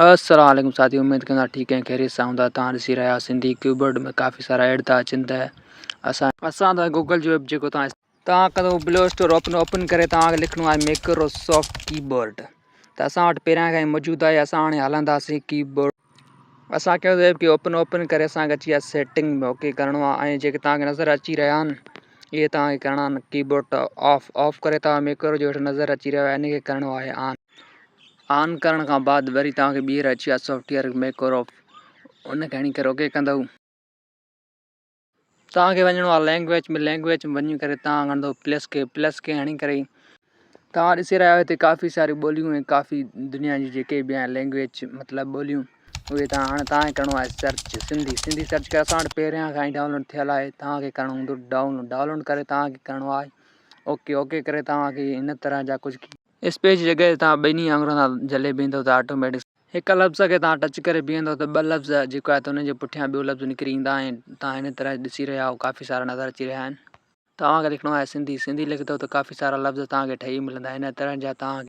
السلام عليڪم ساٿيو اميد ڪندا ٺيڪ ۽ خيريت سان هوندا توهان ڏسي رهيا آهيو سنڌي ڪيبورڊ ۾ ڪافي سارا ايڊ ٿا اچن ته اسان اسان ته گوگل جو ايپ جيڪو توهان توهان ڪندو پلي اسٽور اوپن اوپن ڪري توهان کي لکڻو آهي ميڪرو سافٽ ڪيبورڊ ته اسان وٽ پهريان کان ئي موجود آهي اسان هاڻي هلنداسين ڪيبورڊ اسان ڪيو ايپ کي اوپن اوپن ڪري اسان کي اچي ويا سيٽنگ ۾ اوڪي ڪرڻو آهي ۽ جيڪي توهان کي نظر اچي رهيا آهن اهي توهان کي ڪرڻا آهن ڪيبورڊ آف آف ڪري توهان ميڪرو جو هيٺ نظر اچي رهيو آهي ان کي ڪرڻو آهي آن آن ڪرڻ کان بعد وري توهان کي ٻيهر اچي ويا سافٽويئر ميڪرو ان کي هڻي ڪري اوڪي ڪندو توهان کي وڃڻو آهي لينگويج ۾ لينگويج ۾ وڃي ڪري توهان کڻندو پلس کي پلس کي هڻي ڪري توهان ڏسي رهيا آهيو هتي ڪافي ساريون ٻوليون ۽ ڪافي دنيا جون جيڪي به آهن لينگويج مطلب ٻوليون اهي توهان هاڻي توهان کي ڪرڻو آهي سرچ سنڌي سنڌي سرچ ڪري اسان وٽ پهريان کان ئي ڊائونلوڊ ٿيل آهي توهان کي ڪرڻو هوندو ڊائونلوڊ ڊائونلوڊ ڪري توهان کي ڪرڻو آهي اوڪي اوڪي ڪري توهان کي هن طرح جا ڪجهه اسپيس جي جڳهه تي توهان ٻنهي آڱرين سان جهلي بيهندو ته آٽوميٽڪ. هڪ لفظ کي توهان ٽچ ڪري بيهندو ته ٻه لفظ جيڪو آهي ته ان جي پٺيان ٻيو لفظ نڪري ايندا ۽ توهان هن طرح ڏسي رهيا آهيو ڪافي سارا نظر اچي رهيا آهن. توهان کي لکڻو آهي سنڌي سنڌي لکندو ته ڪافي سارا لفظ توهان کي ٺهي ملندا هن طرح جا توهان کي.